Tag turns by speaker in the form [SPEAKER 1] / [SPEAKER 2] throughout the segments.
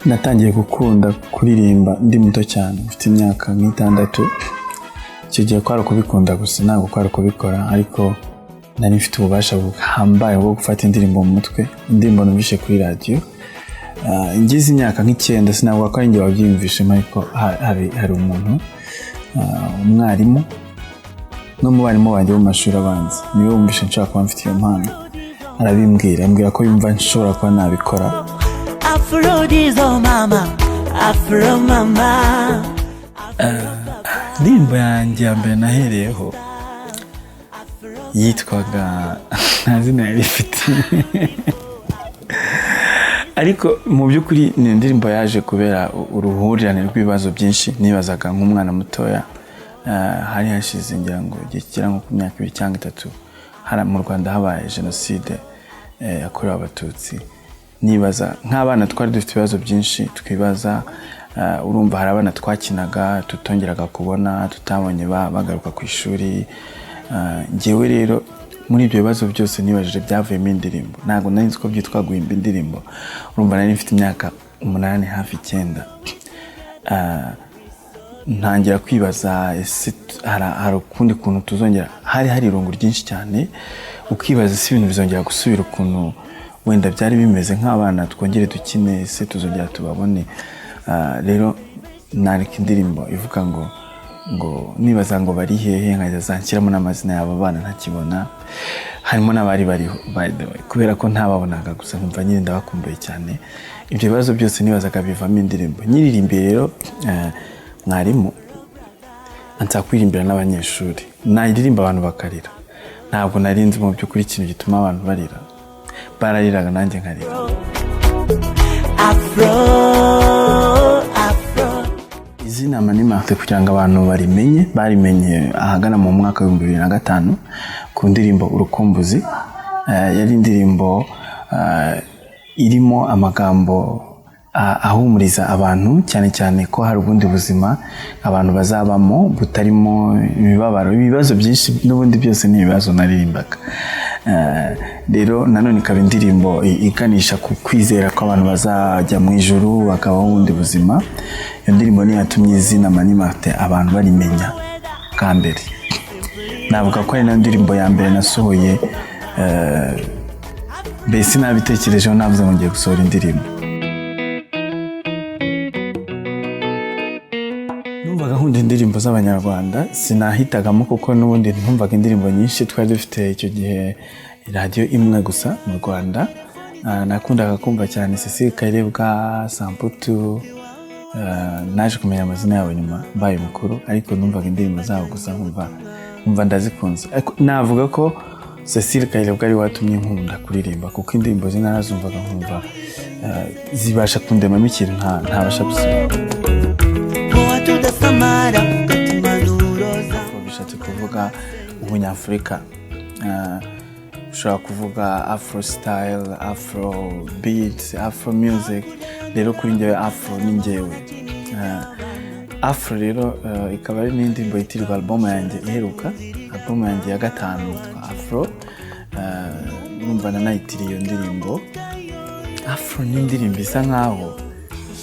[SPEAKER 1] Natangiye gukunda kuririmba ndi muto cyane, mfite imyaka nk'itandatu. Icyo gihe kwari ukubikunda gusa, ntabwo kwari kubikora, ariko nari mfite ububasha buhambaye bwo gufata indirimbo mu mutwe, indirimbo numvise kuri radiyo. Ngize imyaka nk'Icyenda, sinavuga ko ari njye wabyiyumvishemo, ariko hari umuntu, umwarimu n'umubarimu wanjye wo mu mashuri abanza, niwe wumvishe nshobora kuba mfite iyo mpano, arabimbwira, ambwira ko yumva nshobora kuba nabikora.
[SPEAKER 2] Afro mama, Afro mama.
[SPEAKER 1] Indirimbo yanjye ya mbere nahereyeho yitwaga, nta zina yari ifite, ariko mu by'ukuri ni indirimbo yaje kubera uruhurirane rw'ibibazo byinshi nibazaga nk'umwana mutoya. Hari hashize, ngira ngo, igihe kigera nko ku myaka 2 cyangwa 3 hari mu Rwanda habaye jenoside yakorewe Abatutsi. Nibaza nk'abana twari dufite ibibazo byinshi twibaza. Urumva hari abana twakinaga tutongeraga kubona, tutabonye bagaruka ku ishuri. Njyewe rero muri ibyo bibazo byose nibajije byavuyemo indirimbo. Ntabwo nari nzi ko byitwa guhimba indirimbo. Urumva nari mfite imyaka 8, hafi 9. Ntangira kwibaza: ese hari ukundi kuntu tuzongera? Hari irungu ryinshi cyane, ukibaza: ese ibintu bizongera gusubira ukuntu wenda byari bimeze, nk'abana twongere dukine? Ese tuzongera tubabone? Rero nandika indirimbo ivuga ngo nibaza ngo bari hehe, nkajya zanshyiramo n'amazina y'abo bana ntakibona. Harimo n'abari bariho, by the way, kubera ko ntababonaga gusa nkumva nyine ndabakumbuye cyane. Ibyo bibazo byose nibazaga bivamo indirimbo. Nyiririmbiye rero mwarimu ansaba kuririmbira n'abanyeshuri. Naririmba abantu bakarira. Ntabwo nari nzi mu by'ukuri ikintu gituma abantu barira. Barariraga nanjye nkarira.
[SPEAKER 2] Afro, Afro.
[SPEAKER 1] Izina Mani Martin, kugira ngo abantu barimenye, barimenye ahagana mu mwaka wa 2005 ku ndirimbo "Urukumbuzi". Yari indirimbo irimo amagambo ahumuriza abantu, cyane cyane ko hari ubundi buzima abantu bazabamo butarimo imibabaro, ibibazo byinshi. N'ubundi byose ni ibibazo naririmbaga. Rero nanone ikaba indirimbo iganisha ku kwizera ko abantu bazajya mu ijuru, bakabaho ubundi buzima. Iyo ndirimbo niyo yatumye izina Mani Martin abantu barimenya bwa mbere. Navuga ko ari nayo ndirimbo ya mbere nasohoye, mbese nabitekerejeho, navuze ngo ngiye gusohora indirimbo. Numvaga nkunda indirimbo z'Abanyarwanda, sinahitagamo kuko n'ubundi ntumvaga indirimbo nyinshi. Twari dufite icyo gihe radiyo imwe gusa mu Rwanda. Nakundaga kumva cyane Cecile Kayirebwa, Samputu. Naje kumenya amazina yabo nyuma mbaye mukuru, ariko numvaga indirimbo zabo gusa nkumva ndazikunze. Ariko navuga ko Cecile Kayirebwa ari we watumye nkunda kuririmba, kuko indirimbo ze narazumvaga nkumva zibasha kundemamo ikintu ntabasha gusiba.
[SPEAKER 2] Tudasamara ugatumanuroza.
[SPEAKER 1] Afro bishatse kuvuga ubunyafurika. Ushobora kuvuga afro style, afro beat, afro music. Rero kuri njyewe afro ni njyewe. Afro rero ikaba ari n'indirimbo yitirirwa album yanjye iheruka, album yanjye ya gatanu yitwa Afro. Numva nanayitiriye iyo ndirimbo. Afro ni indirimbo isa nkaho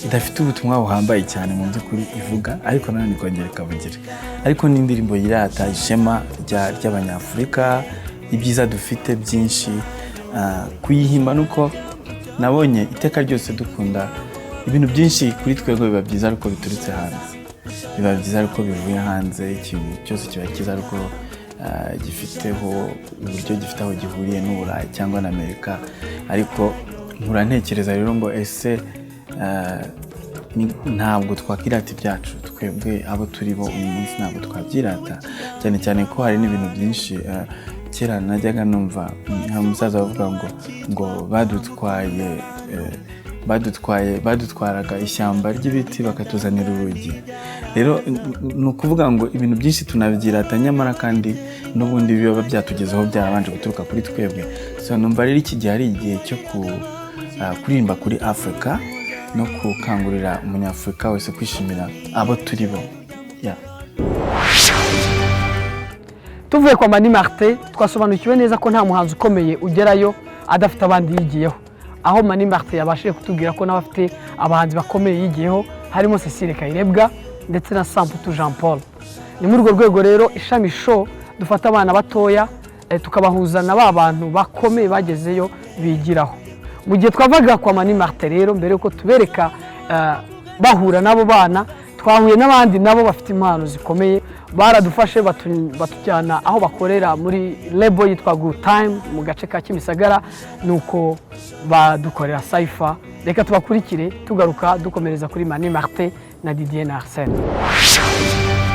[SPEAKER 1] idafite ubutumwa buhambaye cyane mu by'ukuri ivuga, ariko nanone ikongera ikabugira. Ariko ni indirimbo yirata ishema ry'Abanyafurika, ibyiza dufite byinshi. Kuyihimba nuko nabonye iteka ryose dukunda ibintu byinshi. Kuri twebwe biba byiza ariko biturutse hanze, biba byiza ariko bivuye hanze. Ikintu cyose kiba cyiza ariko gifiteho uburyo, gifite aho gihuriye n'Uburayi cyangwa na Amerika. Ariko nkura ntekereza rero ngo ese ntabwo twakirata ibyacu twebwe, abo turi bo uyu munsi? Ntabwo twabyirata, cyane cyane ko hari n'ibintu byinshi. Kera najyaga numva hari umusaza bavuga ngo badutwaye, badutwaye, badutwaraga ishyamba ry'ibiti bakatuzanira urugi. Rero ni ukuvuga ngo ibintu byinshi tunabyirata, nyamara kandi n'ubundi biba byatugezeho byarabanje guturuka kuri twebwe. So numva rero iki gihe ari igihe cyo kuririmba kuri Afurika no gukangurira Umunyafurika wese kwishimira abo turi bo. Yeah.
[SPEAKER 3] Tuvuye kwa Mani Martin, twasobanukiwe neza ko nta muhanzi ukomeye ugerayo adafite abandi yigiyeho. Aho Mani Martin yabashije kutubwira ko nawe afite abahanzi bakomeye yigiyeho, harimo Cecile Kayirebwa ndetse na Samputu Jean Paul. Ni muri urwo rwego rero Ishami Show dufata abana batoya, tukabahuza na ba bantu bakomeye bagezeyo bigiraho. Mu gihe twavaga kwa Mani Martin rero, mbere yuko tubereka bahura n'abo bana, twahuye n'abandi nabo bafite impano zikomeye. Baradufashe batujyana aho bakorera muri label yitwa Good Time mu gace ka Kimisagara, nuko badukorera cypher. Reka tubakurikire, tugaruka dukomereza kuri Mani Martin na Didier na Arsene.